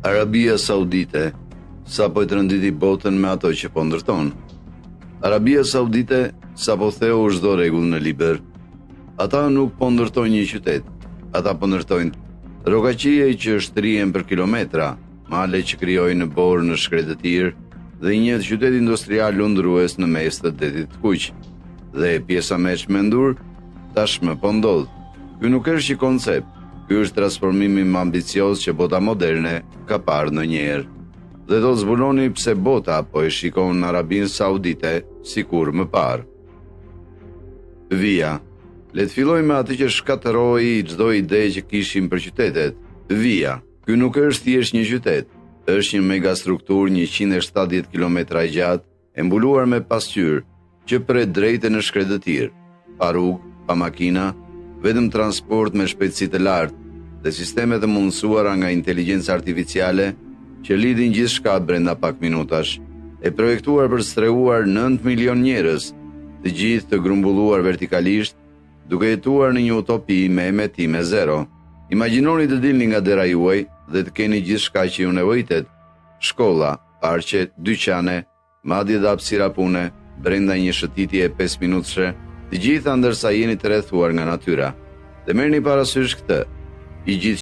Arabia Saudite sapo e tronditi botën me ato që po ndërton. Arabia Saudite sapo theu çdo rregull në libër. Ata nuk po ndërtojnë një qytet, ata po ndërtojnë rrokaqiej që shtrihen për kilometra, male që krijojnë borë në shkretëtirë dhe një qytet industrial lundrues në mes të detit të kuq. Dhe pjesa më e çmendur tashmë po ndodh. Ky nuk është një koncept, ky është transformimi më ambicioz që bota moderne ka parë ndonjëherë. Dhe do të zbuloni pse bota po e shikon Arabinë Saudite si kurrë më parë. Vija. Le të fillojmë me atë që shkatërroi çdo ide që kishim për qytetet. Vija. Ky nuk është thjesht një qytet, është një megastrukturë 170 kilometra e gjatë, e mbuluar me pasqyrë, që pret drejt e në shkretëtirë, pa rrugë, pa makina, vetëm transport me shpejtësi të lartë dhe sisteme të mundësuara nga inteligjenca artificiale që lidhin gjithçka brenda pak minutash. E projektuar për të strehuar 9 milion njerëz, të gjithë të grumbulluar vertikalisht, duke jetuar në një utopi me emetime zero. Imagjinoni të dilni nga dera juaj dhe të keni gjithçka që ju nevojitet: shkolla, parqe, dyqane, madje dhe hapësira pune, brenda një shëtitje 5 minutëshe, të gjitha ndërsa jeni të rrethuar nga natyra. Dhe merrni parasysh këtë, i gjithë.